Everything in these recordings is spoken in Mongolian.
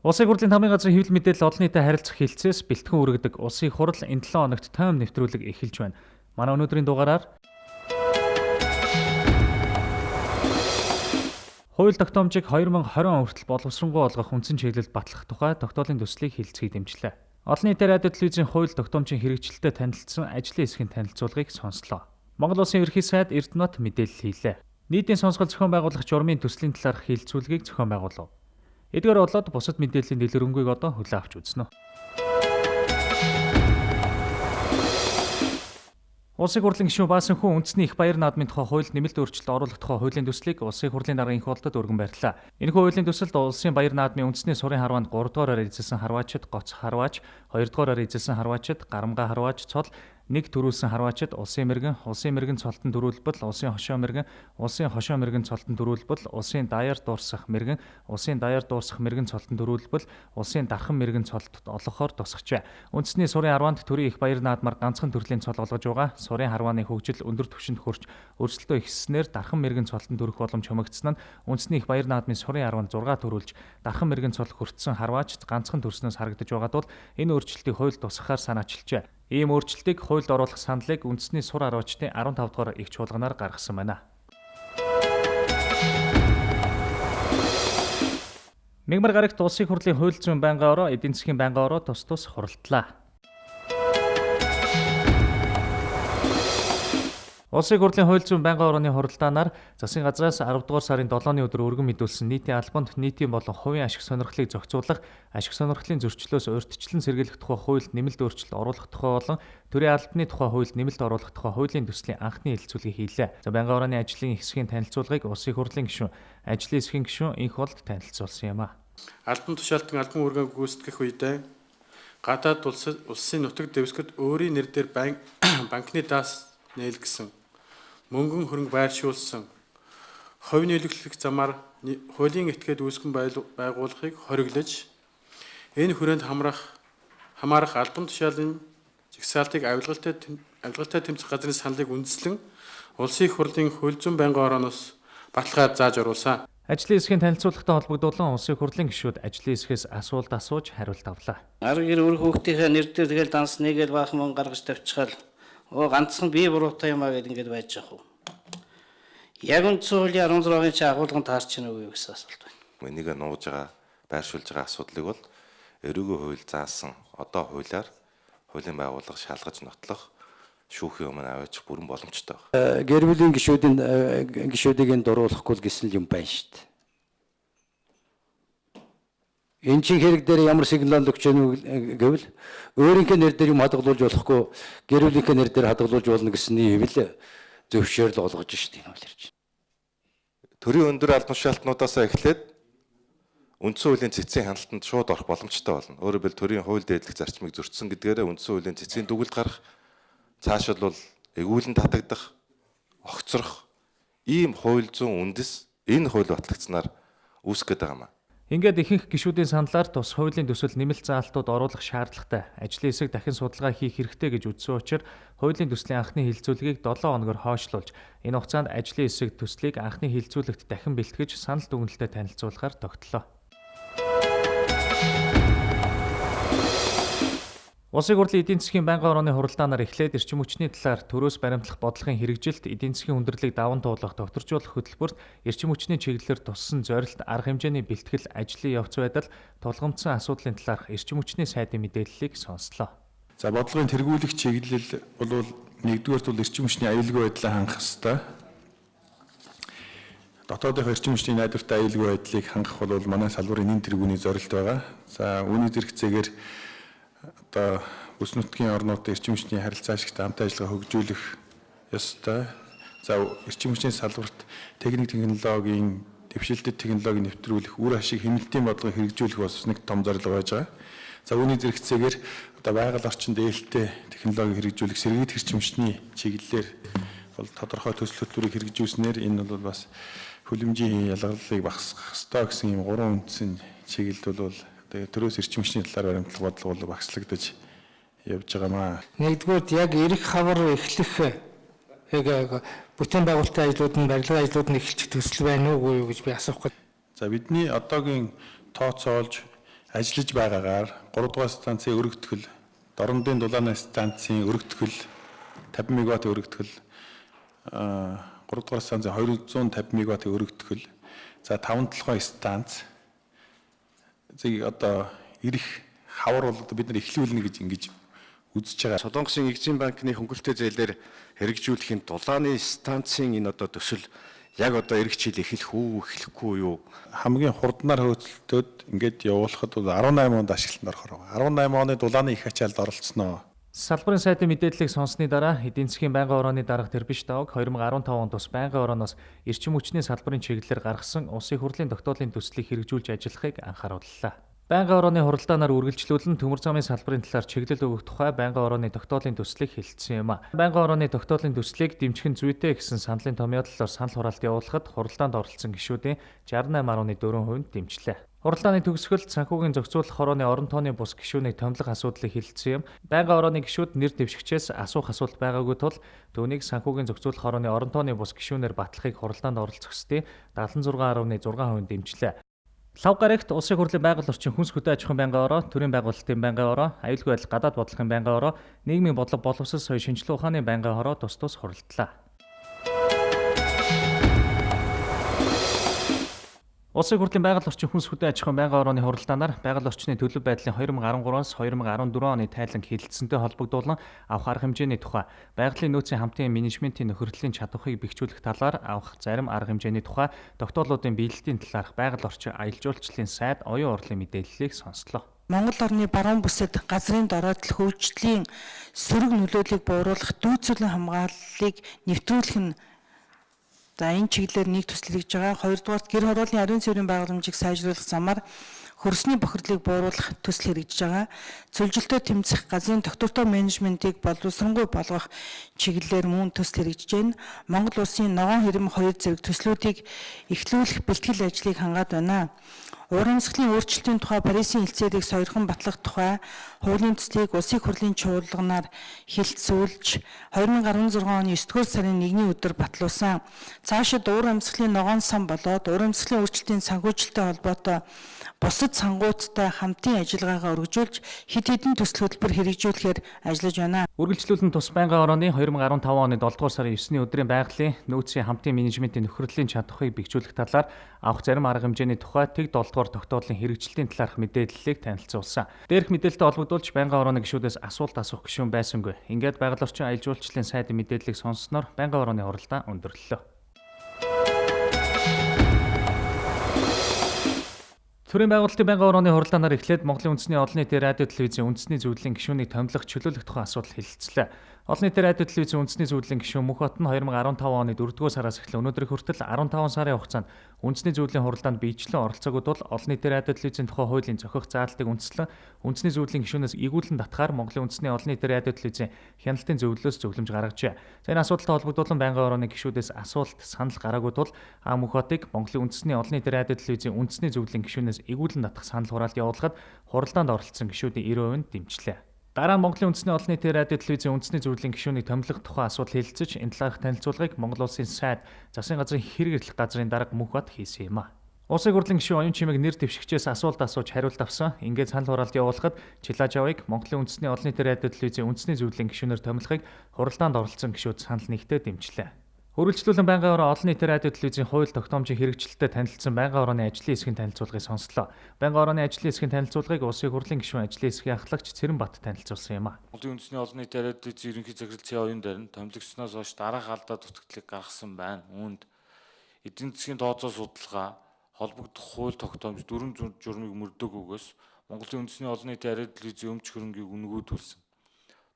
Улсын хурлын тамгын газрын хэвлэл мэдээлэл олон нийтэд харилцах хилцээс бэлтгэн үргэдэг Улсын хурал энэ 7 хоногт тойм нэвтрүүлэг эхэлж байна. Манай өнөөдрийн дугаараар хууль тогтоомжийг 2020 он хүртэл боловсронгуй олгох үндсэн чиглэл батлах тухай тогтоолын төслийг хэлцгийг дэмжлээ. Олон нийтээр радио телевизийн хууль тогтоомжийн хэрэгжилтэд танилцсан ажлын хэсгийн танилцуулгыг сонслоо. Монгол Улсын Ерөнхий сайд Эрдэнэт мэдээлэл хийлээ. Нийтийн сонсгол зохион байгуулах журмын төслийн талаарх хэлцүүлгийг зохион байгуулав. Эдгээр болоод бусад мэдээллийн дэлгэрэнгүйг одоо хүлээн авч үзнэ. Улсын хурлын гишүүн Баасан хүн үндэсний их баяр наадмын тухай хуульд нэмэлт өөрчлөлт оруулах тухай хуулийн төслийг Улсын хурлын даргын их болдод өргөн барьлаа. Энэхүү хуулийн төсөлд Улсын баяр наадмын үндэсний сурын харваанд 3 дугаар эзэлсэн харваачид Гоц харваач, 2 дугаар эзэлсэн харваачид Гарамга харваач цол, нэг төрүүлсэн харваачид улсын мэрэгэн цолтон төрүүлбэл, улсын хошоо мэрэгэн, улсын хошоо мэрэгэн цолтон төрүүлбэл, улсын даяар дуурсах мэрэгэн, улсын даяар дуурсах мэрэгэн цолтон төрүүлбэл, улсын дархан мэрэгэн цолтод олгохоор тусгажээ. Үндэсний сурын харваанд төрийн их баяр наадмаар ганцхан төрлийн цол олгож байгаа. Сурын харвааны хөгжил өндөр түвшинд хүрч өрсөлдөө ихсснээр дархан мэрэгэн цолтон төрөх боломж хумигдсан нь үндэсний их баяр наадмын сурын харваанд 6 төрүүлж дархан мэрэгэн цол хүртсэн харваач ганцхан төрснөөс харагдаж байгаад бол энэ өөрчлөлтийг хуульд тусгахаар санаачилжээ. Ийм өөрчлөлтийг хуульд оруулах саналыг үндэсний сур харваачдын 15 дугаар их чуулганаар гаргасан байна. Мягмар гарагт Улсын хурлын хууль зүйн байнгын ороо, эдийн засгийн байнгын ороо тус тус хуралдлаа. Улсын хурлын хууль зүйн байнгын орооны хуралдаанаар засгийн газраас 10 дугаар сарын 7-ны өдөр өргөн мэдүүлсэн нийтийн албанд нийтийн болон хувийн ашиг сонирхлыг зохицуулах, ашиг сонирхлын зөрчлөөс урьдчилан сэргийлэх тухай хуульд нэмэлт өөрчлөлт оруулах тухай болон төрийн албаны тухай хуульд нэмэлт оруулах тухай хуулийн төслийн анхны хэлэлцүүлгийг хийлээ. За байнгын орооны ажлын хэсгийн танилцуулгыг Улсын хурлын гишүүн, ажлын хэсгийн гишүүн Инх болд танилцуулсан юм а. Албан тушаалтан албан үүргээ гүйцэтгэх үедээ гадаад улсын нутаг дэвсгэрт өөрийн нэр дээр банкны даас нээлгсэн, мөнгөн хөрөнгө байршуулсан, хувь нийлүүлэх замаар хуулийн этгээд үүсгэн байгуулахыг хориглож, энэ хүрээнд хамаарах албан тушаалын жагсаалтыг авилгалтай тэмцэх газрын саналыг үндэслэн Улсын их хурлын хууль зүйн байнгын орооноос баталгаа зааж оруулсан. Ажлын хэсгийн танилцуулгатай холбогдуулан Улсын хурлын гишүүд ажлын хэсгээс асуулт асууж хариулт авлаа. Арга гэр өр хүүхдийнхээ нэр дээр тэгэл данс нэгээл баахан мөнгө гаргаж тавьчихаал. Оо ганцхан би буруутай юм а гэд ингээд байж яах вэ? Яг үндсэн хуулийн 16-ын чи агуулган таарч байна уу гэсэн асуулт байна. Энийг нууж байгаа, байршуулж байгаа асуудлыг бол эрүүгийн хууль заасан одоо хуулиар хуулийн байгууллага шалгаж нотлох, шүүхийн өмнө аваачих бүрэн боломжтой байна. Гэр бүлийн гишүүдийг нь дуруулахгүй л гэсэн юм байна шүү дээ. Энэ чинь хэрэг дээр ямар сигнал өгч яах вэ гэвэл өөрийнхөө нэр дээр юм хадгалуулж болохгүй, гэр бүлийнхээ нэр дээр хадгалуулж болно гэсэн юм л зөвшөөрөл олгож шүү дээ энэ хуулиар чинь. Төрийн өндөр албан тушаалтнуудаас эхлээд үндсэн хуулийн цэцгийн хяналтанд шууд орох боломжтой болно. Өөрөөр хэлбэл төрийн хууль дээдлэх зарчмыг зөрчсөн гэдгээрээ үндсэн хуулийн цэцгийн дүгэлд гарах, цаашид бол эгүүлэн татагдах, огцрох ийм хууль зүйн үндэс энэ хууль батлагдсанаар үүсэх гээд байгаа юм. Ингээд ихэнх гишүүдийн саналаар тус хуулийн төсөл нэмэлт заалтууд оруулах шаардлагатай. Ажлын хэсэг дахин судалгаа хийх хэрэгтэй гэж үзсэн учраас хуулийн төслийн анхны хэлэлцүүлгийг 7 хоногор хойшлуулж, энэ хугацаанд ажлын хэсэг төслийг анхны хэлэлцүүлэгт дахин бэлтгэж санал дүгнэлтэд танилцуулахаар тогтлоо. Улсын хурлын эдийн засгийн байнгын орооны хуралдаанаар эхлээд эрчим хүчний талаар төрөөс баримтлах бодлогын хэрэгжилт, эдийн засгийн хүндрэлийг даван туулах, докторжуулах хөтөлбөрт эрчим хүчний чиглэлээр туссан зорилт, арга хэмжээний бэлтгэл, ажлын явц байдал, тулгамдсан асуудлын талаарх эрчим хүчний сайдын мэдээллийг сонслоо. За бодлогын тэргүүлэх чиглэл бол нэгдүгээрт бол эрчим хүчний аюулгүй байдлаа хангах ёстой. Дотоодын эрчим хүчний найдвартай аюулгүй байдлыг хангах бол манай салбарын нэн тэргүүний зорилт байгаа. За үүний зэрэгцээгээр одоо бүс нутгийн орнуудын эрчим хүчний харилцаа ашигтай хамтын ажиллагаа хөгжүүлэх ёстой. За эрчим хүчний салбарт техник технологийн дэвшилтэт технологиг нэвтрүүлэх, үр ашиг хэмнэлтийн бодлогыг хэрэгжүүлэх бас нэг том зорилго байж байгаа. За үүний зэрэгцээгээр одоо байгаль орчинд ээлтэй технологиг хэрэгжүүлэх, сэргийт эрчим хүчний чиглэлээр бол тодорхой төсөл хөтөлбөрийг хэрэгжүүлснээр энэ бол бас хөлөмжийн ялгарлыг багасгах ёстой гэсэн ийм гурван үндсэн чиглэлд бол төрөөс эрчим хүчний талаар баримтлах бодлого бол багслагдаж явж байгаамаа. Нэгдүгээрт яг эрх хавар эхлэх яг бүтээн байгуулалтын ажлууд нь барилгын ажлууд нь эхэлчих төсөл байна уугүй юу гэж би асуух гэж. За бидний одоогийн тооцоолж Ажиллаж байгаагаар 3 дугаар станцын өргөтгөл, Дорнодын дулааны станцын өргөтгөл 50 мегаватт өргөтгөл, 3 дугаар станцын 250 мегаватт өргөтгөл, за 5 толгой станц зэг одоо ирэх хавар бол бид нар эхлүүлнэ гэж ингэж үзэж байгаа. Солонгосын Экзим банкны хөнгөлөлттэй зээлээр хэрэгжүүлэхийн дулааны станцын энэ одоо төсөл яг одоо ирэх жил эхлэх үү, эхлэхгүй юу? Хамгийн хурднаар хөөцөлтөд ингээд явуулахад бол 18 онд ашиглалтанд орохоор байгаа. 18 оны дулааны их ачаалд оролцсноо. Салбарын сайдын мэдээллийг сонссны дараа эдийн засгийн байнгын орооны дарга Тэрбиш Давг 2015 онд тус байнгын орооноос эрчим хүчний салбарын чиглэлээр гаргасан улсын хурлын тогтоолын төслийг хэрэгжүүлж ажиллахыг анхаарууллаа. Байнгын орооны хуралдаанаар үргэлжлүүлэн төмөр замын салбарын талаар чиглэл өгөх тухай байнгын орооны тогтоолын төслийг хэлэлцсэн юм а. Байнгын орооны тогтоолын төслийг дэмжих нь зүйтэй гэсэн саналын томьёоллоор санал хураалт явуулахад хуралдаанд оролцсон гишүүдийн 68.4% дэмжлээ. Хуралдааны төгсгөлд санхүүгийн зохицуулах хорооны орон тооны бус гишүүнийг томилох асуудлыг хэлэлцсэн юм. Байнгын орооны гишүүд нэр дэвшигчээс асуух асуулт байгаагүй тул түүнийг санхүүгийн зохицуулах хорооны орон тооны бус гишүүнээр батлахыг хуралдаанд оролцогчдын 76.6% дэмжлээ. Лав гарагт Улсын хурлын байгаль орчин хүнс хөдөө аж ахуйн байнгын ороо, төрийн байгуулалтын байнгын ороо, аюулгүй байдал гадаад бодлогын байнгын ороо, нийгмийн бодлого боловсрол соёл шинжилгээ ухааны байнгын хороо тус тус хуралдлаа. Улсын хурлын байгаль орчин хүнс хөдөө аж ахуйн байнгын орооны хуралдаанаар байгаль орчны төлөв байдлын 2013-аас 2014 оны тайланг хэлэлцсэнтэй холбогдуулан авах арга хэмжээний тухай, байгалийн нөөцийн хамтын менежментийн нөхөрлөлийн чадварыг бэхжүүлэх талаар авах зарим арга хэмжээний тухай тогтоолуудын биелэлтийн талаарх байгаль орчин аялал жуулчлалын сайд оюун урлын мэдээллийг сонслоо. Монгол орны баруун бүсэд газрын дороотл хөгжлийн сөрөг нөлөөллийг бууруулах дүйцүүлэн хамгааллыг нэвтрүүлэх нь за энэ чиглэлээр нэг төсөл хийж байгаа. Хоёрдугаарт гэр хорооллын ариун цэврийн байгууламжийг сайжруулах замаар хөрсний бохирдлыг бууруулах төсөл хэрэгжиж байгаа. Цөлжилтөд тэмцэх газрын тогтвортой менежментийг боловсронгуй болгох чиглэлээр мөн төсөл хэрэгжиж байна. Монгол улсын ногоон хэрэм хоёр зэрэг төслүүдийг эхлүүлэх бэлтгэл ажлыг хангаад байна. Урамсгалын өөрчлөлтийн тухай Парисын хэлцээрийг сойрхон батлах тухай хуулийн төслийг Улсын хурлын чуулганаар хэлэлцүүлж 2016 оны 9-р сарын 1-ний өдөр батлуулсан. Цаашид уур амьсгалын ногоон сан болоод уур амьсгалын өөрчлөлтийн санхүүжилттэй холбоотой бусад сангуудтай хамтын ажиллагаагаа өргөжүүлж хэд хэдэн төсөл хөтөлбөр хэрэгжүүлэхээр ажиллаж байна. Үргэлжлүүлэн тус байнгын орооны 2015 оны 7-р сарын 9-ний өдрийн байгалийн нөөцийн хамтын менежментийн нөхөрлөлийн чадварыг бэхжүүлэх талаар авах зарим арга хэмжээний тухай тэг 7-р тогтоолын хэрэгжилтийн талаарх мэдээллийг танилцуулсан. Дээрх мэдээлэлтэй холбогдуулж байнгын орооны гишүүдээс асуулт асуух гишүүн байсангүй. Ингээд байгаль орчин аялал жуулчлалын сайдын мэдээллийг сонссноор байнгын орооны хуралдаан өндөрлөлөө. Төрийн байгуулалтын байнгын орооны хуралдаанаар эхлээд Монголын үндэсний олон нийтийн радио телевизийн үндэсний зөвлөлийн гишүүнийг томилох чөлөөлөх тухай асуудал хэлэлцлээ. Олон нийтийн радио телевизийн үндэсний зөвлөлийн гишүүн Мөнхбат нь 2015 оны 4-р сараас эхлэн өнөөдрийн хүртэл 15 сарын хугацаанд үндэсний зөвлөлийн хуралдаанд биечлэн оролцоогүй тул олон нийтийн радио телевизийн тухай хуулийн зохих заалтыг үндэслэн үндэсний зөвлөлийн гишүүнээс эгүүлэн татахаар Монголын үндэсний олон нийтийн радио телевизийн хяналтын зөвлөлөөс зөвлөмж гаргажээ. За энэ асуудалтай холбогдуулан байнгын орооны гишүүдээс асуулт санал гараагүй тул А Мөнхбатыг Монголын үндэсний олон нийтийн радио телевизийн үндэсний зөвлөлийн гишүүнээс эгүүлэн татах санал хураалт явуулахад хуралдаанд оролцсон гишүүдийн 90% дэмжлээ. Дараа нь Монголын үндэсний олон нийтийн радио телевизийн үндэсний зөвлөлийн гишүүнийг томилох тухай асуудал хэлэлцэж энэ талаарх танилцуулгыг Монгол Улсын сайд засгийн газрын хэрэг эрхлэх газрын дарга Мөнхбат хийсэн юм а. Улсын хурлын гишүүн Оюун Чимэг нэр дэвшигчээс асуулт асууж хариулт авсан. Ингээд санал хураалт явуулахад Чилаажавыг Монголын үндэсний олон нийтийн радио телевизийн үндэсний зөвлөлийн гишүүнээр томилохыг хуралдаанд оролцсон гишүүд санал нэгтээ дэмжлээ. Үргэлжлүүлэн байнгын ороо олон нийтийн радио телевизийн хууль тогтоомжийн хэрэгжилттэй танилцсан байнгын орооны ажлын хэсгийн танилцуулгыг сонслоо. Байнгын орооны ажлын хэсгийн танилцуулгыг Улсын хурлын гишүүн ажлын хэсгийн ахлагч Цэрэнбат танилцуулсан юм а. Монголын үндэсний олон нийтийн радио телевизийн ерөнхий захирал Цэ Оюун дээр нь томилогдсноос хойш дараах алдаа дутагдлыг гаргасан байна. Үүнд эдийн засгийн тооцоо судалгаа холбогдох хууль тогтоомж дөрвөн журмыг мөрдөөгүйгээс Монголын үндэсний олон нийтийн радио телевизийн өмч хөрөнгийг үнэгүйдүүлсэн.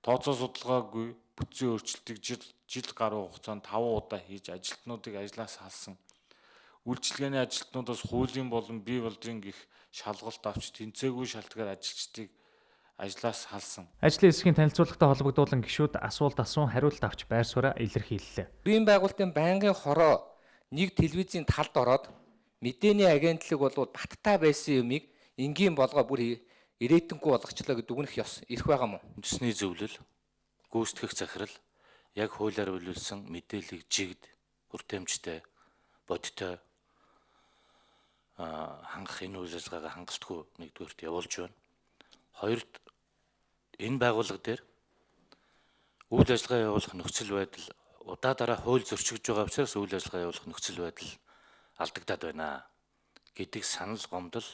Тооцоо судалгаагүй бүтцийн өөрчлөлтийг жил гаруй хугацаанд 5 удаа хийж ажилтнуудыг ажлаас салсан. Үйлчилгээний ажилтнуудаас хуулийн болон бие болдрын гих шалгалт авч тэнцээгүй шалтгаар ажилчдыг ажлаас салсан. Ажлын хэсгийн танилцуулгатай холбогдуулан гишүүд асуулт асуун хариулт авч байр сууриа илэрхийллээ. Төрийн байгуулалтын байнгын хороо нэг телевизийн талд ороод мэдээний агентлаг болов баттай байсан юмыг энгийн болгоо бүр ирээдүнгүй болгочлоо гэдэг үгнэх ёс эрх байгаа мó. Үндэсний зөвлөл гүйцэтгэх захирал яг хуулиар биелүүлсэн мэдээллийг жигд, хүртээмжтэй, бодиттой хангах энэ үйл ажиллагаагаа хангалтгүй нэгдүгээрт явуулж байна. Хоёрт энэ байгууллага дээр үйл ажиллагаа явуулах нөхцөл байдал удаа дараа хууль зөрчигдөж байгаа учраас үйл ажиллагаа явуулах нөхцөл байдал алдагдаад байна гэдэг санал гомдол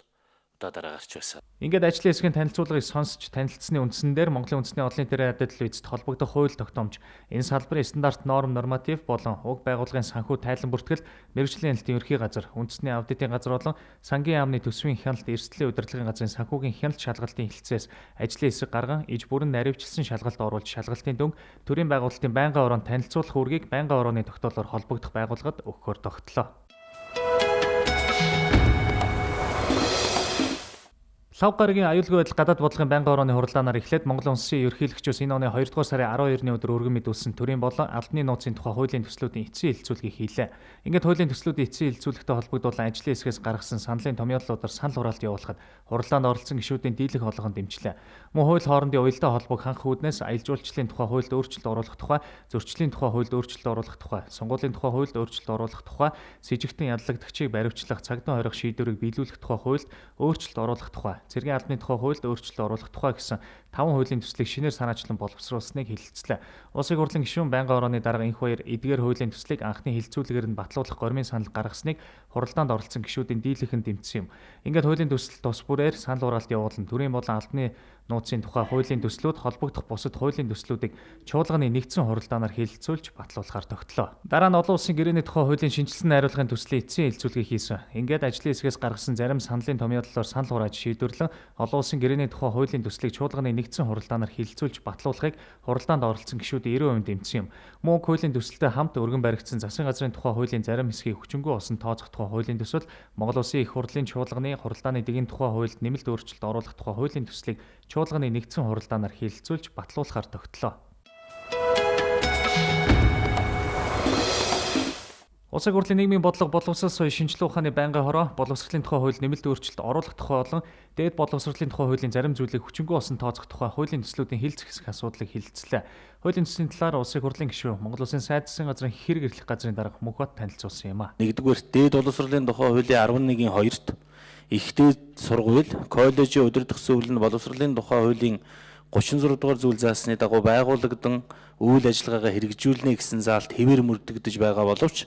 удаа дараа гарч байсан. Ингээд ажлын хэсгийн танилцуулгыг сонсч танилцсны үндсэн дээр Монголын үндэсний олон нийтийн радио телевизэд холбогдох хууль тогтоомж, энэ салбарын стандарт норм норматив болон уг байгууллагын санхүү тайлан бүртгэл, мэргэжлийн хяналтын ерхий газар, үндэсний аудитын газар болон сангийн яамны төсвийн хяналт, эрсдлийн удирдлагын газрын санхүүгийн хяналт шалгалтын хэлтсээс ажлын хэсэг гарган иж бүрэн наривчлсан шалгалт оруулж шалгалтын дүнг төрийн байгуулалтын байнгын ороонд танилцуулах үүргийг байнгын орооны тогтоолоор холбогдох байгууллагад өгөхөөр тогтлоо. Лав гарагийн аюулгүй байдал гадаад бодлогын байнгын орооны хуралдаанаар эхлээд Монголын улсын ерөнхийлөгчөөс энэ оны 2 дугаар сарын 12-ны өдөр өргөн мэдүүлсэн төрийн болон албаны нууцын тухай хуулийн төслүүдийн эцсийн хэлэлцүүлгийг хийлээ. Ингээд хуулийн төслүүдийн эцсийн хэлэлцүүлэгтэй холбогдуулан ажлын хэсгээс гаргасан саналын томьёоллуудаар санал хураалт явуулахад хуралдаанд оролцсон гишүүдийн дийлэнх олгон дэмжлээ. Мөн хууль хоорондын уялдаа холбоог хангах үүднээс аялал жуулчлалын тухай хуульд өөрчлөлт оруулах тухай, зөрчлийн тухай хуульд өөрчлөлт оруулах тухай, сонгуулийн тухай хуульд өөрчлөлт оруулах тухай, сэжигтэн яллагдагчийг баривчлах, цагдаа хорих шийдвэрийг биелүүлэх тухай хуульд өөрчлөлт оруулах тухай, цэргийн албаны тухай хуульд өөрчлөлт оруулах тухай гэсэн 5 хуулийн төслийг шинээр санаачлан боловсруулсныг хэлэлцлээ. Улсын хурлын гишүүн байнгын орооны дарга энх баяр эдгээр хуулийн төслийг анхны хэлэлцүүлгээр нь батлуулах гормын санал гаргасныг хуралдаанд оролцсон гишүүдийн дийлэнх нь дэмжсэн юм. Ингээд хуулийн төсөл тус бүрээр санал хураалт явуулан төрийн болон албаны нууцын тухай хуулийн төслүүд холбогдох бусад хуулийн төслүүдийг чуулганы нэгдсэн хуралдаанаар хэлэлцүүлж батлуулахар тогтлоо. Дараа нь олон улсын гэрээний тухай хуулийн шинжилсэн найруулгын төслийн эцсийн хэлэлцүүлгийг хийсэн. Ингээд ажлын хэсгээс гаргасан зарим саналын томьёоллоор санал хурааж шийдвэрлэн олон улсын гэрээний тухай хуулийн төслийг чуулганы нэгдсэн хуралдаанаар хэлэлцүүлж батлуулахыг хуралдаанд оролцсон гишүүдийн 90% дэмжсэн юм. Мөн хуулийн төсөлтэй хамт өргөн баригдсан засгийн газрын тухай хуулийн зарим хэсгийг хүчингүй болсон тооцох тухай хуулийн төсөл, Монгол Улсын их хурлын чуулганы хуралдааны дэгийн тухай хуульд нэмэлт өөрчлөлт оруулах тухай хуулийн төслийг чуулганы нэгдсэн хуралдаанаар хэлэлцүүлж батлуулахар тогтлоо. Улсын хурлын нийгмийн бодлого боловсрол соёл шинжилгээ ухааны байнгын хороо боловсролын тухай хууль нэмэлт өөрчлөлт оруулах тухай болон дээд боловсролын тухай хуулийн зарим зүйлийг хүчингүй болсон тооцох тухай хуулийн төслүүдийн хэлэлцэх хэсэг асуудлыг хэлэлцлээ. Хуулийн төслийн талаар Улсын хурлын гишүүн Монгол Улсын сайд засгийн газрын хэрэг эрхлэх газрын дарга Мөнхбат танилцуулсан юм а. Нэгдүгээрт дээд боловсролын тухай хуулийн 11-ийн 2-т их дээд сургууль, коллежийн удирдах зөвлөл нь боловсролын тухай хуулийн 36 дугаар зүйл заасны дагуу байгуулагдан үйл ажиллагаагаа хэрэгжүүлнэ гэсэн заалт хэвээр мөрдөгдөж байгаа боловч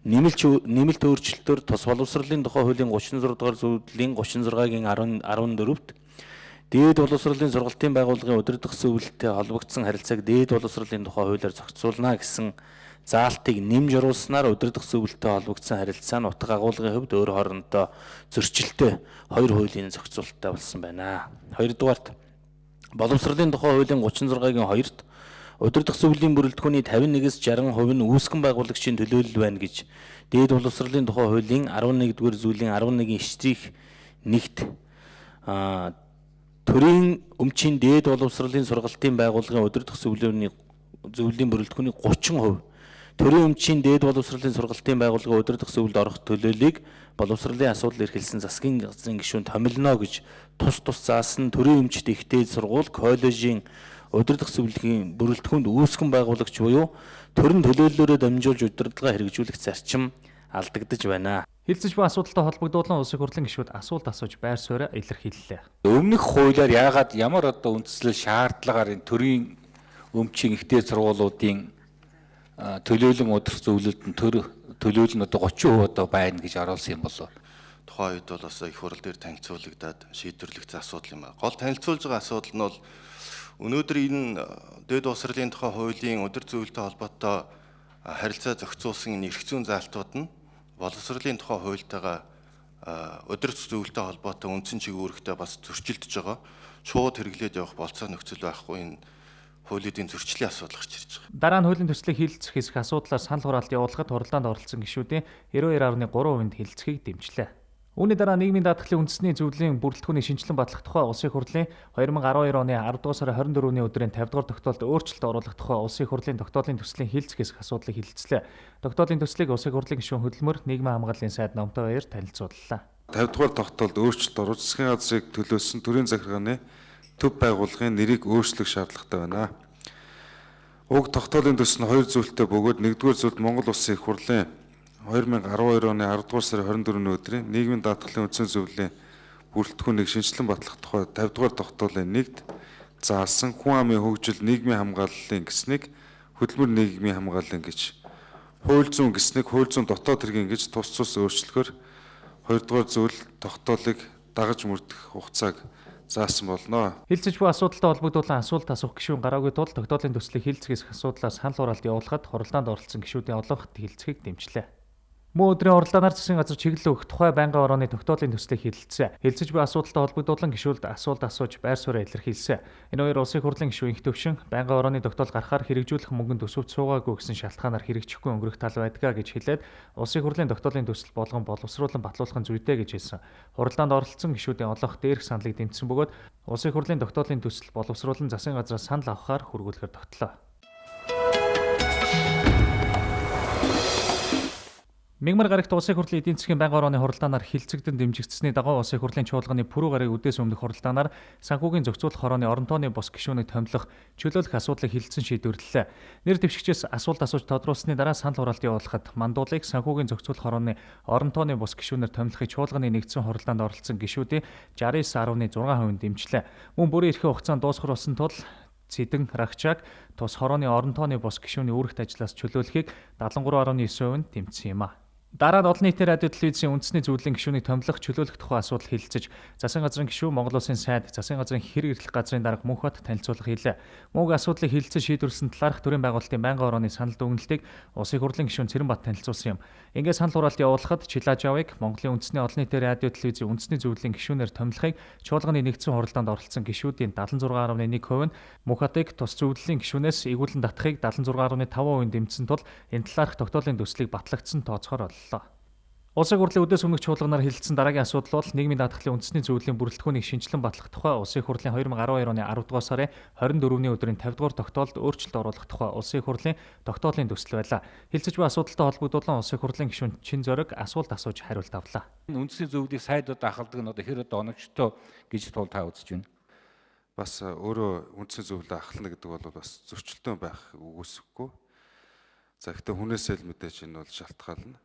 нэмэлт өөрчлөлтөөр тус боловсролын тухай хуулийн 36 дугаар зүйлийн 36-гийн 14-т дээд боловсролын сургалтын байгууллагын удирдах зөвлөлтөй холбогдсон харилцааг дээд боловсролын тухай хуулиар зохицуулна гэсэн заалтыг нэмж оруулснаар удирдах зөвлөлтөй холбогдсон харилцаа нь утга агуулгын хувьд өөр хоорондоо зөрчилтэй хоёр хуулийн зохицуулттай болсон байна. Хоёрдугаарт боловсролын тухай хуулийн 36-гийн 2-т удирдах зөвлөлийн бүрэлдэхүүний 51-ээс 60% нь үүсгэн байгуулагчийн төлөөлөл байна гэж дээд боловсролын тухай хуулийн 11-р зүйлийн 11-ийн штрих 1-т төрийн өмчийн дээд боловсролын сургалтын байгууллагын удирдах зөвлөлийн бүрэлдэхүүний 30%, төрийн өмчийн дээд боловсролын сургалтын байгууллагын удирдах зөвлөлд орох төлөөллийг боловсролын асуудал эрхэлсэн засгийн газрын гишүүн томилно гэж тус тус заасан төрийн өмчт их дээд сургууль, коллежийн удирдах зөвлөлийн бүрэлдэхүүнд үүсгэн байгуулагч буюу төрийн төлөөллөөрөө дамжуулж удирдлага хэрэгжүүлэх зарчим алдагдаж байна. Хэлцэж буй асуудалтай холбогдуулан Улсын хурлын гишүүд асуулт асууж байр сууриа илэрхийллээ. Өмнөх хуулиар яагаад ямар одоо үндслэл шаардлагаар энэ төрийн өмчийн их дээд сургуулиудын төлөөлөн удирдах зөвлөлд нь төлөөлөл нь одоо 30% одоо байна гэж оруулсан юм болов. Тухайн үед бол бас их хурал дээр танилцуулагдаад шийдвэрлэгдсэн асуудал юм аа. Гол танилцуулж байгаа асуудал нь бол өнөөдөр энэ дээд боловсролын тухай хуулийн удирдах зөвлөлтөй холбоотой харилцаа зохицуулсан энэ эрх зүйн заалтууд нь боловсролын тухай хуультайгаа удирдах зөвлөлтөй холбоотой үндсэн чиг үүрэгтэй бас зөрчилдөж байгаа. Шууд хэрэглээд явах болцоо нөхцөл байхгүй энэ хуулиудын зөрчлийн асуудал гарч ирж байгаа. Дараа нь хуулийн төслийг хэлэлцэх хэсэг асуудлаар санал хураалт явуулахад хуралдаанд оролцсон гишүүдийн 92.3% хэлэлцэхийг дэмжлээ. Үүний дараа нийгмийн даатгалын үндэсний зөвлөлийн бүрэлдэхүүнийг шинжилэн батлах тухай Улсын хурлын 2012 оны 10 дугаар сарын 24-ний өдрийн 50 дугаар тогтоолд өөрчлөлт оруулах тухай Улсын хурлын тогтоолын төслийн хэлэлцэх хэсэг асуудлыг хэлэлцлээ. Тогтоолын төслийг Улсын хурлын гишүүн хөдөлмөр нийгмийн хамгааллын сайд Номтой баяр танилцууллаа. 50 дугаар тогтоолд өөрчлөлт оруулж засгийн газрыг төлөөлсөн төрийн захиргааны төв байгууллагын нэрийг өөрчлөх шаардлагатай байна. Уг тогтоолын төсөл нь хоёр зүйлтэй бөгөөд нэгдүгээр зүйлд Монгол Улсын их хурлын 2012 оны 10 дугаар сарын 24-ний өдрийн нийгмийн даатгалын үндсэн зөвлөлийн бүрэлдэхүүнийг шинэчлэн батлах тухай 50 дугаар тогтоолын нэгд заасан хүн амын хөгжил нийгмийн хамгааллын гэснийг хөдөлмөр нийгмийн хамгааллын гэж, хууль зүйн гэснийг хууль зүйн дотоод хэргийн гэж тус тус өөрчлөхөөр 2 дугаар зүйл тогтоолыг дагаж мөрдөх хугацааг заасан болно. Хэлцэж буй асуудалтай холбогдуулан асуулт асуух гишүүн гараагүй тул тогтоолын төслийг хэлцгээс асуудлаа санал хураалт явуулахад хуралдаанд оролцсон гишүүдийн олонх хэлцгийг дэмжлээ. Мөн өдрийн хуралдаанаар засгийн газар чиглэл өгөх тухай байнгын орооны тогтоолын төслийг хэлэлцсэн. Хэлцэж буй асуудалтай холбогдуулан гишүүлд асуулт асууж байр сууриа илэрхийлсэн. Энэ хоёр улсын хурлын гишүүн инх төвшин байнгын орооны тогтоол гаргахаар хэрэгжүүлэх мөнгөнд төсөвт суугаагүй гэсэн шалтгаанаар хэрэгжихгүй өнгөрөх тал байдгаа гэж хэлээд улсын хурлын тогтоолын төсөл болгон боловсруулан батлуулах нь зүйтэй гэж хэлсэн. Хуралдаанд оролцсон гишүүдийн олонх дээрх саналыг дэмжсэн бөгөөд улсын хурлын тогтоолын төсөл боловсруулан засгийн газраас санал авахаар хүргүүлэхээр тогтлоо. Мягмар гарагт Улсын хурлын эдийн засгийн байнгын орооны хуралдаанаар хилцэгдэн дэмжигдсэний дагуу Улсын хурлын чуулганы пүрэв гарагийн үдээс өмнөх хуралдаанаар санхүүгийн зохицуулах хорооны орон тооны бус гишүүнийг томилох, чөлөөлөх асуудлыг хилцэн шийдвэрлэлээ. Нэр дэвшигчээс асуулт асууж тодруулсны дараа санал хураалт явуулахад мандуулыг санхүүгийн зохицуулах хорооны орон тооны бус гишүүнээр томилохыг чуулганы нэгдсэн хуралдаанд оролцсон гишүүдийн 69.6% дэмжлээ. Мөн бүрийн эрхийн хугацаанд дуусгах болсон тул Цэдэн Рагчааг тус хорооны орон тооны бус гишүүний үүрэгт ажлаас чөлөөлөхийг 73.9% дэмжсэн юм а. Дараа нь олон нийтийн радио телевизийн үндэсний зөвлөлийн гишүүнийг томилох, чөлөөлөх тухай асуудал хэлэлцэж, засгийн газрын гишүүн Монгол Улсын сайд, засгийн газрын хэрэг эрхлэх газрын дарга Мөнхбат танилцуулга хийлээ. Мөнх асуудлыг хэлэлцэж шийдвэрлсэн талаарх төрийн байгуулалтын байнгын орооны санал дүгнэлтийг Улсын хурлын гишүүн Цэрэнбат танилцуулсан юм. Ингээд санал хураалт явуулахад Чилаажавыг Монголын үндэсний олон нийтийн радио телевизийн үндэсний зөвлөлийн гишүүнээр томилохыг чуулганы нэгдсэн хуралдаанд оролцсон гишүүдийн 76.1% нь, Мөнхбатыг тус зөвлөлийн гишүүнээс эгүүлэн татахыг 76.5% дэмжсэн тул энэ талаарх тогтоолын төслийг батлагдсан тооцоохоор боллоо. Улсын хурлын үдээс өмнөх чуулганаар хэлэлцсэн дараагийн асуудал бол нийгмийн даатгалын үндэсний зөвлөлийн бүрэлдэхүүнийг шинэчлэн батлах тухай Улсын хурлын 2012 оны 10 дугаар сарын 24-ний өдрийн 50 дугаар тогтоолд өөрчлөлт оруулах тухай Улсын хурлын тогтоолын төсөл байлаа. Хэлцэж буй асуудалтай холбогдуулан Улсын хурлын гишүүн Чин Зориг асуулт асууж хариулт авлаа. Үндэсний зөвлөлийг сайдууд ахалдаг нь одоо хэр одоо оновчтой гэж тул та үзэж байна. Бас өөрөө үндэсний зөвлөлөө ахлана гэдэг бол бас зөрчилдөөн байх үгүйсэхгүй. За гэхдээ хүнээсээ л мэдээж энэ бол шалтгаална.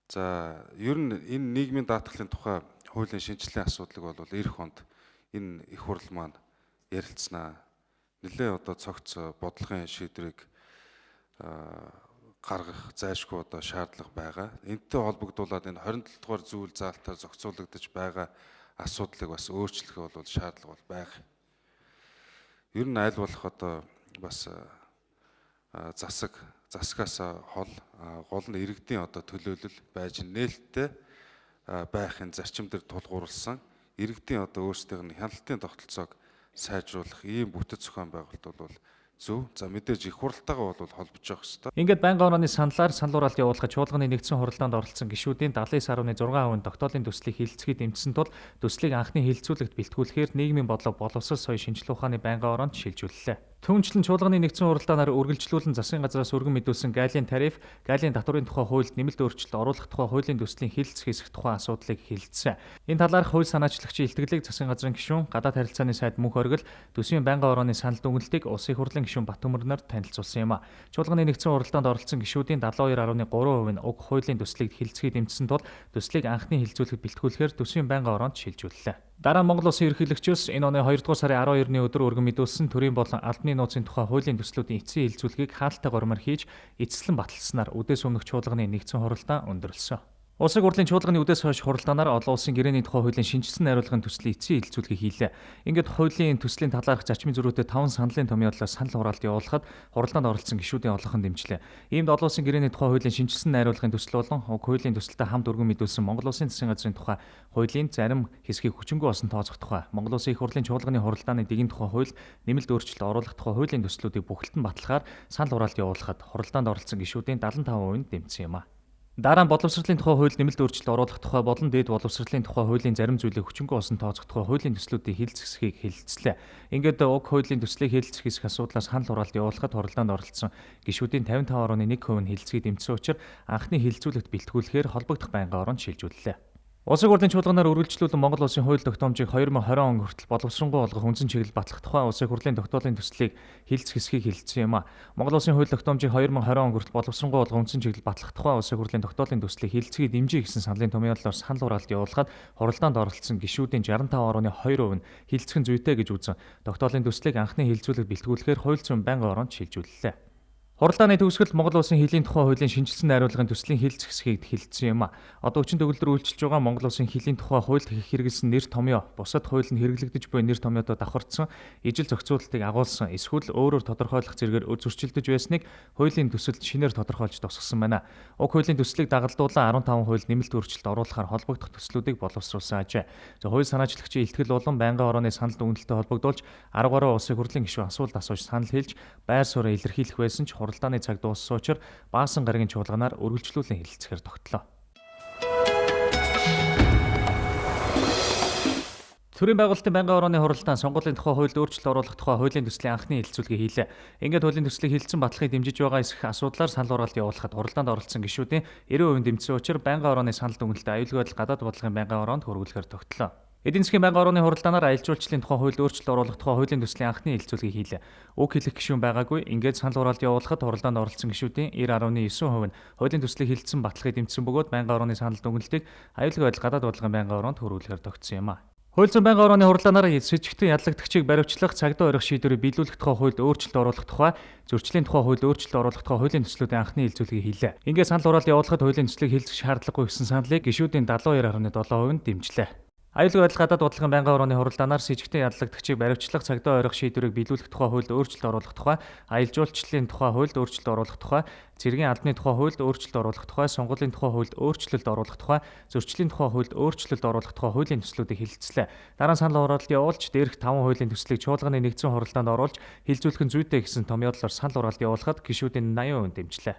За ер нь энэ нийгмийн даатгалын тухай хуулийн шинжилгээний асуудлыг бол эх онд энэ их хурл маань ярилцсанаа. Нэлээ одоо цогц бодлогын шийдвэрийг гаргах зайлшгүй одоо шаардлага байгаа. Энэтэй холбогдуулаад энэ 27 дугаар зүйл заалтаар зохицуулагдаж байгаа асуудлыг бас өөрчлөх бол шаардлага бол байх. Ер нь аль болох одоо бас засгаас хол гол нь иргэдийн одоо төлөөлөл байж нээлттэй байхын зарчим дээр тулгуурласан иргэдийн одоо өөрсдийнх нь хяналтын тогтолцоог сайжруулах ийм бүтэц зохион байгуулалт бол зөв. За мэдээж их хуралтайгаа бол холбож явах ёстой. Ингээд байнгын орооны саналаар санал хураалт явуулахад чуулганы нэгдсэн хуралдаанд оролцсон гишүүдийн 79.6% тогтоолын төслийг хилцгийг дэмжсэн тул төслийг анхны хилцүүлэгт бэлтгүүлэхээр нийгмийн бодлого боловсрол соёл шинжилгээ ухааны байнгын ороонд шилжүүллээ. Түүнчлэн чуулганы нэгдсэн хуралдаанаар үргэлжлүүлэн засгийн газраас өргөн мэдүүлсэн галийн тариф, галийн татварын тухай хуульд нэмэлт өөрчлөлт оруулах тухай хуулийн төслийн хилцэх хэсэх тухай асуудлыг хилцсэн. Энэ талаарх хууль санаачлагчийн илтгэлийг засгийн газрын гишүүн, гадаад харилцааны сайд Мөнх Оргил, төсвийн байнгын орооны санал дүгнэлтийг Улсын хурлын гишүүн Батөмөрнөр танилцуулсан юм а. Чуулганы нэгдсэн хуралдаанд оролцсон гишүүдийн 72.3% нь уг хуулийн төслийг хилцгийг дэмжсэн тул төслийг анхны хилцүүлэхэд бэлтгүүлэхээр төсвийн байнгын ороонд шилжүүллээ. Дараа нь Монгол Улсын ерөнхийлөгчөөс энэ оны 2 дугаар сарын 12-ны өдөр өргөн мэдүүлсэн төрийн болон албаны нууцын тухай хуулийн төслүүдийн эцсийн хилцүүлгийг хаалттай гормоор хийж эцэслэн баталснаар үдээс өмнөх чуулганы нэгдсэн хуралдаан өндөрлөсөн. Улсын хурлын чуулганы үдээс хойш хуралдаанаар олон улсын гэрээний тухай хуулийн шинэчилсэн найруулгын төслийн эцсийн хилцүүлгийг хийлээ. Ингээд хуулийн төслийн талаарх зарчмын зөрүүтэй 5 саналын томьёоллоор санал хураалт явуулахад хуралдаанд оролцсон гишүүдийн олонхон дэмжлээ. Иймд олон улсын гэрээний тухай хуулийн шинэчилсэн найруулгын төсөл болон уг хуулийн төсөлтэй хамт өргөн мэдүүлсэн Монгол Улсын засгийн газрын тухай хуулийн зарим хэсгийг хүчингүй болсон тооцох тухай, Монгол Улсын их хурлын чуулганы хуралдааны дэгийн тухай хуульд нэмэлт өөрчлөлт оруулах тухай хуулийн төслүүдийг бүхэлд нь батлахаар санал хураалт явуулахад хуралдаанд оролцсон гишүүдийн 75% нь дэмжсэн юм а. Дараа нь боловсролын тухай хуульд нэмэлт өөрчлөлт оруулах тухай болон дээд боловсролын тухай хуулийн зарим зүйлийг хүчингүй болсон тооцох тухай хуулийн төслүүдийн хилцэх хэсгийг хилцлээ. Ингээд уг хуулийн төслийг хилцэх хэсэг асуудлаас санал хураалт явуулахад хуралдаанд оролцсон гишүүдийн 55.1% нь хилцгийг дэмжсэн учраас анхны хилцүүлэгт бэлтгүүлэхээр холбогдох байнгын ороонд шилжүүллээ. Улсын хурлын чуулганаар үргэлжлүүлэн Монгол Улсын хууль тогтоомжийг 2020 он хүртэл боловсронгуй болгох үндсэн чиглэл батлах тухай Улсын хурлын тогтоолын төслийг хилцэх хэсгийг хэлэлцсэн юм а. Монгол Улсын хууль тогтоомжийг 2020 он хүртэл боловсронгуй болгох үндсэн чиглэл батлах тухай Улсын хурлын тогтоолын төслийг хилцгийг дэмжиж гэсэн саналын томьёоллоор санал хураалт явуулахад хуралдаанд оролцсон гишүүдийн 65.2% нь хилцэх нь зүйтэй гэж үзэн тогтоолын төслийг анхны хилцүүлэгт бэлтгүүлэхээр хууль зүйн байнгын ороонд шилжүүллээ. Хуралдааны төгсгөлд Монгол Улсын хилийн тухай хуулийн шинжилсэн найруулгын төслийн хилцэх хэсгийг хэлэлцсэн юм а. Одоо хүчин төгөлдөр үйлчилж байгаа Монгол Улсын хилийн тухай хуульд хэрэглэсэн нэр томьёо, бусад хууль нь хэрэглэгдэж буй нэр томьёотой давхардсан ижил зохицуулалтыг агуулсан эсвэл өөрөөр тодорхойлох зэрэгээр зөрчилдөж байсныг хуулийн төсөлд шинээр тодорхойлж тусгасан байна. Уг хуулийн төслийг дагалдуулан 15 хууль нэмэлт өөрчлөлт оруулахаар холбогдох төслүүдийг боловсруулсан ажээ. За хууль санаачлагчийн илтгэл болон байнгын орооны санал дүгнэлтэд холбогдуулж 10 гаруй улсын хурлын гишүүн асуулт асууж санал хэлж байр сууриа илэрхийлэх байсан ч хуралдааны цаг дууссан учраас Баасан гарагийн чуулганаар үргэлжлүүлэн хэлэлцэхээр тогтлоо. Төрийн байгуулалтын байнгын орооны хуралдаан сонгуулийн тухай хуульд өөрчлөлт оруулах тухай хуулийн төслийн анхны хэлэлцүүлгийг хийлээ. Ингээд хуулийн төслийг хэлэлцэн батлахыг дэмжиж байгаа эсэх асуудлаар санал хураалт явуулахад хуралдаанд оролцсон гишүүдийн 90% дэмжсэн учраас байнгын орооны санал дүгнэлтэд аюулгүй байдал гадаад бодлогын байнгын ороонд хөрвүүлэхээр тогтлоо. Эдийн засгийн байнгын орооны хуралдаанаар аялал жуулчлалын тухай хуульд өөрчлөлт оруулах тухай хуулийн төслийн анхны хэлэлцүүлгийг хийлээ. Үг хэлэх гишүүн байгаагүй. Ингээд санал хураалт явуулахад хуралдаанд оролцсон гишүүдийн 90.9% нь хуулийн төслийг хэлэлцэн батлахыг дэмжсэн бөгөөд байнгын орооны санал дүгнэлтийг аюулгүй байдал гадаад бодлогын байнгын ороонд хөрвүүлэхээр тогтсон юм а. Хууль зүйн байнгын орооны хуралдаанаар сэжигтэн яллагдагчийг баривчлах, цагдаа орих шийдвэрийг биелүүлэх тухай хуульд өөрчлөлт оруулах тухай, зөрчлийн тухай хуульд өөрчлөлт оруулах тухай хуулийн төслүүдийн анхны хэлэлцүүлгийг хийлээ. Ингээд санал хураалт явуулахад хуулийн төслийг хэлэлцэх шаардлагагүй гэсэн саналыг гишүүдийн 72.7% нь дэмжлээ. Аюулгүй байдал гадаад бодлогын байнгын орооны хуралдаанаар сэжигтэн яллагдагчийг баривчлах, цагдаа орих шийдвэрийг биелүүлэх тухай хуульд өөрчлөлт оруулах тухай, аялал жуулчлалын тухай хуульд өөрчлөлт оруулах тухай, цэргийн албаны тухай хуульд өөрчлөлт оруулах тухай, сонгуулийн тухай хуульд өөрчлөлт оруулах тухай, зөрчлийн тухай хуульд өөрчлөлт оруулах тухай хуулийн төслүүдийг хэлэлцлээ. Дараа нь санал хураалт явуулж, дээрх 5 хуулийн төслийг чуулганы нэгдсэн хуралдаанд оруулж хэлэлцүүлэх нь зүйтэй гэсэн томьёоллоор санал хураалт явуулахад гишүүдийн 80% дэмжлээ.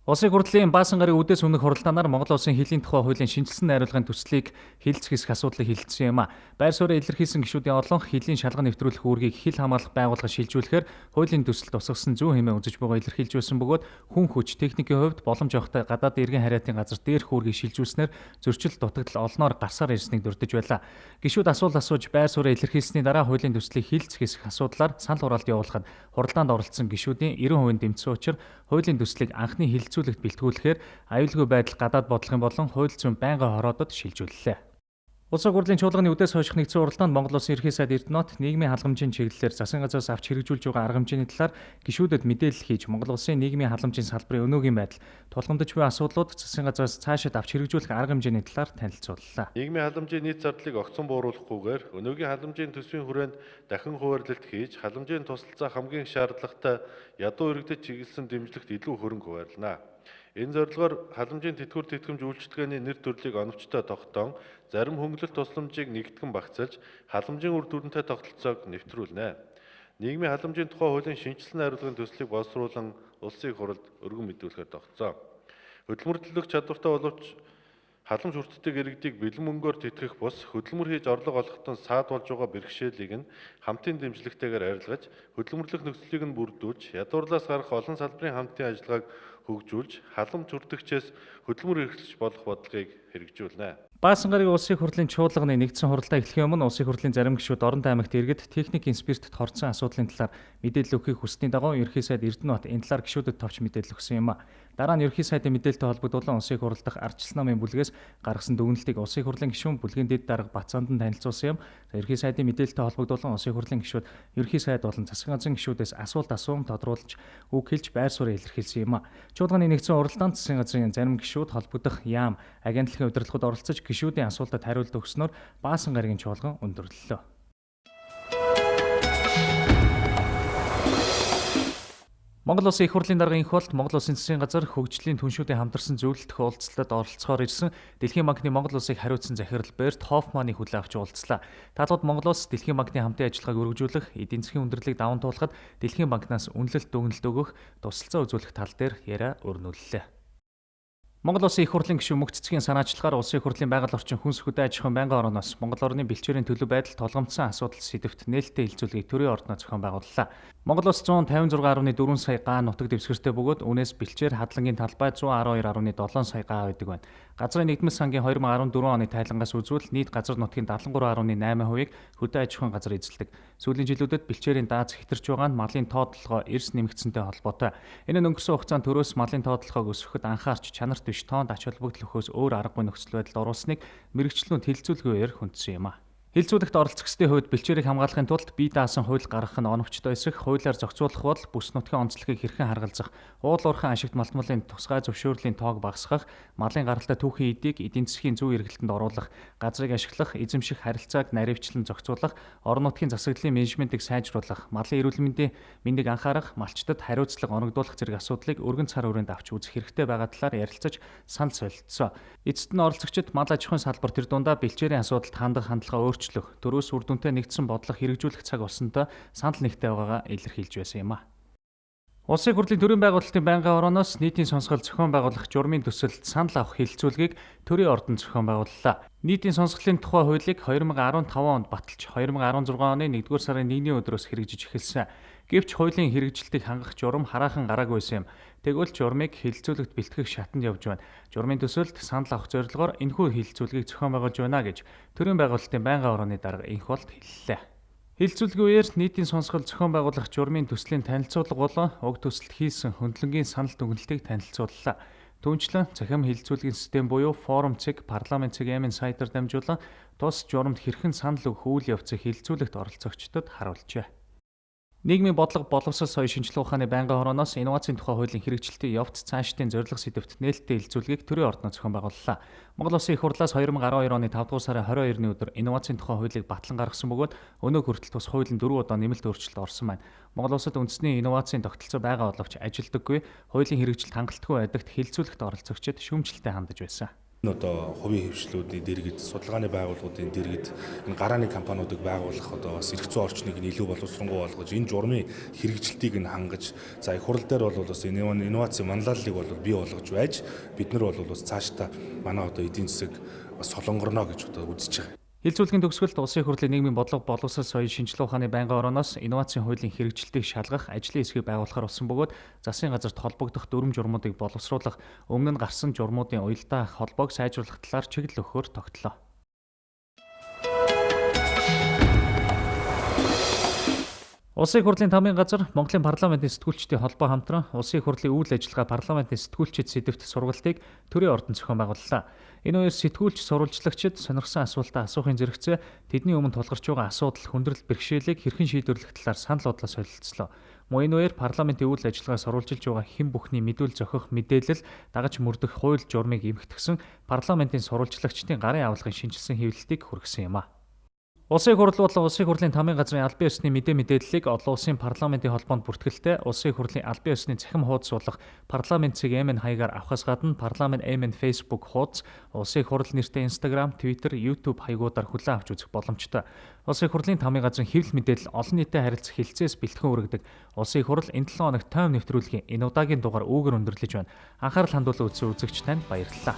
Улсын хурлын Баасан гарагийн үдээс өмнөх хуралдаанаар Монгол Улсын хилийн тухай хуулийн шинжилсэн найруулгын төслийг хилцэх хэсэх асуудлыг хэлэлцсэн юм а. Байр сууриа илэрхийлсэн гишүүдийн олонх хилийн шалган нэвтрүүлэх үүргийг хил хамгаалах байгууллага шилжүүлэхээр хуулийн төсөл тусгасан зүүн хэмээн үзэж байгаа илэрхийлж байсан бөгөөд хүн хүч техникийн хувьд боломж явахтай гадаад иргэн хариатын газар дээрх үүргийг шилжүүлснээр зөрчил дутагдал олноор гарсаар ирснийг дурдж байлаа. Гишүүд асуулт асууж байр сууриа илэрхийлсний дараа хуулийн төслийг хилцэх хэсэх асуудлаар санал хураалт явуулахад хуралдаанд оролцсон гишүүдийн 90% дэмжсэн учраас хуулийн төслийг анхны хэлэлцүүлэгт бэлтгүүлэхээр аюулгүй байдал гадаад бодлогын болон хууль зүйн байнгын хороодод шилжүүллээ. Улсын хурлын чуулганы үдээс хойших нэгдсэн хуралдаанд Монгол Улсын Ерхий сайд Эрдэнэт нийгмийн халамжийн чиглэлээр засгийн газраас авч хэрэгжүүлж байгаа арга хэмжээний талаар гишүүдэд мэдээлэл хийж Монгол Улсын нийгмийн халамжийн салбарын өнөөгийн байдал, тулгамдж буй асуудлууд засгийн газраас цаашид авч хэрэгжүүлэх арга хэмжээний талаар танилцууллаа. Нийгмийн халамжийн нийт зардлыг огцон бууруулахгүйгээр өнөөгийн халамжийн төсвийн хүрээнд дахин хуваарлалт хийж халамжийн тусалцаа хамгийн их шаардлагатай ядуу иргэдэд чиглэсэн дэмжлэгт илүү хөрөнгө хуваарлана. Энэ зорилгоор халамжийн тэтгэвэр тэтгэмж үйлчилгээний нэр төрлийг оновчтой тогтоон зарим хөнгөлөлт тусламжийг нэгтгэн багцаалж халамжийн үр дүнтэй тогтолцоог нэвтрүүлнэ. Нийгмийн халамжийн тухай хуулийн шинэчилсэн найруулгын төслийг боловсруулан улсын их хурлд өргөн мэдүүлэхээр тогтцоо. Хөдөлмөрлөх чадвартай боловч халамж хүртдэг иргэдийг бэлэн мөнгөөр тэтгэх бус хөдөлмөр хийж орлого олохтон саад болж байгаа бэрхшээлийг нь хамтын дэмжлэгтэйгээр арилгаж хөдөлмөрлөх нөхцөлийг нь бүрдүүлж ядуурлаас гарах олон салбарын хамтын ажиллагааг хөгжүүлж халамж хүртэгчээс хөдөлмөр эрхлэж болох бодлогыг хэрэгжүүлнэ. Баасан гарагийн Улсын хурлын чуулганы нэгдсэн хуралдаа эхлэхийн өмнө Улсын хурлын зарим гишүүд Оронд аймагт иргэд техникийн спиртэд хорцсон асуудлын талаар мэдээлэл өгөхийг хүссэний дагуу Ерхий сайд Эрдэнэбат энэ талаар гишүүдэд товч мэдээлэл өгсөн юм а. Дараа нь Ерхий сайдын мэдээлэлтэй холбогдуулан Улсын хурал дахь ардчилсан намын бүлгээс гаргасан дүгнэлтийг Улсын хурлын гишүүн бүлгийн дэд дарга Бацаандан танилцуулсан юм. Ерхий сайдын мэдээлэлтэй холбогдуулан Улсын хурлын гишүүд Ерхий сайд болон засгийн газрын гишүүдээс асуулт асуун тодруулж үг хэлж байр сууриа илэрхийлсэн юм а. Чуулганы нэгдсэн хуралдаанд засгийн газрын зарим гишүүд холбогдох яам агентлагийн удирдлагууд оролцож гишүүдийн асуултад хариулт өгснөөр Баасан гарагийн чуулган өндөрлөлөө. Монгол Улсын Их Хурлын даргын инх болт Монгол Улсын засгийн газар хөгжлийн түншүүдийн хамтарсан зөвлөлт уулзалтад оролцохоор ирсэн Дэлхийн банкны Монгол Улсыг хариуцсан захирал Берт Хоффманы хүлээн авч уулзлаа. Талууд Монгол Улс Дэлхийн банкны хамтын ажиллагааг өргөжүүлэх, эдийн засгийн хүндрэлийг даван туулахад Дэлхийн банкнаас үнэлэлт дүгнэлт өгөх, тусалцаа үзүүлэх тал дээр яриа өрнүүллээ. Монгол Улсын Их Хурлын гишүүн Мөнх Цэцгийн санаачлагаар Улсын Их Хурлын байгаль орчин хүнс хөдөө аж ахуйн байнгын орооноос Монгол орны бэлчээрийн төлөв байдал тулгамдсан асуудал сэдэвт нээлттэй хэлэлцүүлгийг төрийн ордноо зохион байгууллаа. Монгол улс 156.4 сая гаа нутаг дэвсгэртэй бөгөөд үүнээс бэлчээр хадлангийн талбай 112.7 сая гаа байдаг байна. Газрын нэгдмэл сангийн 2014 оны тайлангаас үзвэл нийт газар нутгийн 73.8%-ийг хөдөө аж ахуйн газар эзэлдэг. Сүүлийн жилүүдэд бэлчээрийн дааз хэтэрч байгаа нь малын тоодлогоо эрс нэмэгдсэнтэй холбоотой. Энэ нь өнгөрсөн хугацаанд төрөөс малын тоодлогоог өсгөхөд анхаарч чанарт биш тоонд ач холбогдол өгөхөөс өөр аргагүй нөхцөл байдалд оруулсныг мэргэжлүүнд хилцүүлгийн үеэр хүндсэн юм а. Хилцүүлэгт оролцогчдын хувьд бэлчээрийг хамгаалахын тулд бие даасан хууль гаргах нь оновчтой эсэх, хуулиар зохицуулах бол бүс нутгийн онцлогийг хэрхэн харгалзах, уул уурхайн ашигт малтмалын тусгай зөвшөөрлийн тоог багасгах, малын гаралтай түүхийн эдийг эдийн засгийн зөв эргэлтэнд оруулах, газрыг ашиглах, эзэмших харилцааг наривчлан зохицуулах, орон нутгийн засаглалын менежментийг сайжруулах, малын эрүүл мэндийн мэндийг анхаарах, малчдад хариуцлага оногдуулах зэрэг асуудлыг өргөн цар хүрээнд авч үзэх хэрэгтэй байгаа талаар ярилцаж санал солилцсон. Эцэст нь оролцогчид мал аж ахуйн салбар тэр дундаа бэлчээрийн асуудалд хандах хандлага өөрчлөх, төрөөс үр дүнтэй нэгдсэн бодлого хэрэгжүүлэх цаг болсонтой санал нэгтэй байгаагаа илэрхийлж байсан юм а. Улсын хурлын төрийн байгуулалтын байнгын орооноос нийтийн сонсгол зохион байгуулах журмын төсөлд санал авах хэлэлцүүлгийг төрийн ордон зохион байгууллаа. Нийтийн сонсголын тухай хуулийг 2015 онд баталж 2016 оны 1-р сарын 1-ний өдрөөс хэрэгжиж эхэлсэн. Гэвч хуулийн хэрэгжилтийг хангах журам хараахан гараагүй байсан юм. Тэгвэл журмыг хэлэлцүүлэгт бэлтгэх шатанд явж байна. Журмын төсөлд санал авах зорилгоор энэхүү хэлэлцүүлгийг зохион байгуулж байна гэж төрийн байгуулалтын байнгын орооны дарга инх болд хэллээ. Хэлэлцүүлгийн үеэр нийтийн сонсгол зохион байгуулах журмын төслийн танилцуулга болон уг төсөлд хийсэн хөндлөнгийн санал дүгнэлтийг танилцууллаа. Түүнчлэн цахим хэлэлцүүлгийн систем буюу форум цэг парламент цэг MN сайтар дамжуулан тус журамд хэрхэн санал өгөх үйл явцыг хэлэлцүүлэгт оролцогчдод харуулжээ. Нийгмийн бодлого боловсрол соёл шинжилгээ ухааны байнгын хорооноос инновацийн тухай хуулийн хэрэгжилтийн явц цаашдын зорилго сэдэвт нээлттэй хэлэлцүүлгийг төрийн ордноо зохион байгууллаа. Монгол Улсын их хурлаас 2012 оны 5 дугаар сарын 22-ны өдөр инновацийн тухай хуулийг батлан гаргасан бөгөөд өнөө хүртэл тус хууль нь 4 удаа нэмэлт өөрчлөлт орсон байна. Монгол улсад үндэсний инновацийн тогтолцоо байгаа боловч ажилдаггүй, хуулийн хэрэгжилт хангалтгүй байдагт хэлэлцүүлэгт оролцогчид шүүмжлэлтэй хандаж байсан. Энэ одоо хувийн хэвшлүүдийн дэргэд, судалгааны байгууллагуудын дэргэд энэ гарааны компаниудыг байгуулах одоо бас эрх зүйн орчныг нь илүү боловсронгуй болгож энэ журмын хэрэгжилтийг нь хангаж, за их хурал дээр бол бас инновацийн манлайллыг бол бий болгож байж бид нар бол бас цаашдаа манай одоо эдийн засаг бас солонгорно гэж одоо үзэж байгаа. Хэлэлцүүлгийн төгсгөлд Улсын их хурлын нийгмийн бодлого боловсрол соёл шинжилгээ ухааны байнгын орооноос инновацийн хуулийн хэрэгжилтийг шалгах ажлын хэсгийг байгуулахар болсон бөгөөд засгийн газарт холбогдох дүрм журмуудыг боловсруулах, өмнө нь гарсан журмуудын уялдаа холбоог сайжруулах талаар чиглэл өгөхөөр тогтлоо. Улсын их хурлын тамийн газар Монголын парламентын сэтгүүлчдийн холбоо хамтран Улсын их хурлын үйл ажиллагаа парламентын сэтгүүлчид сэдэвт сургалтыг төрийн ордон зохион байгууллаа. Энэ үеэр сэтгүүлч сурвалжлагчид сонирхсан асуултаа асуухын зэрэгцээ тэдний өмнө тулгарч байгаа асуудал хүндрэл бэрхшээлийг хэрхэн шийдвэрлэх талаар санал бодлоо солилцлоо. Мөн энэ үеэр парламентын үйл ажиллагаа сурвалжилж байгаа хэн бүхний мэдүүл зохих мэдээлэл дагаж мөрдөх хууль журмыг эмхтгсэн парламентын сурвалжлагчдын гарын авлагын шинжилсэн хэвлэлтийг хүргэсэн юм а. Улсын их хурл болон Улсын их хурлын тамийн газрын албан ёсны мэдээ мэдээллийг олон улсын парламентын холбоонд бүртгэлтэй Улсын их хурлын албан ёсны цахим хуудас болох парламент цэг MN хаягаар авахаас гадна парламент MN Facebook хуудас, Улсын их хурл нэртэй Instagram, Twitter, YouTube хаягуудаар хүлээн авч үзэх боломжтой. Улсын их хурлын тамийн газрын хэвлэл мэдээлэл олон нийтэд харилцах хэлцээс бэлтгэн өргөдөг. Улсын их хурл энэ 7 хоногт тойм нэвтрүүлгийн энэ удаагийн дугаар үүгээр өндөрлөж байна. Анхаарал хандуулан үзсэн үзэгч танд баярлалаа.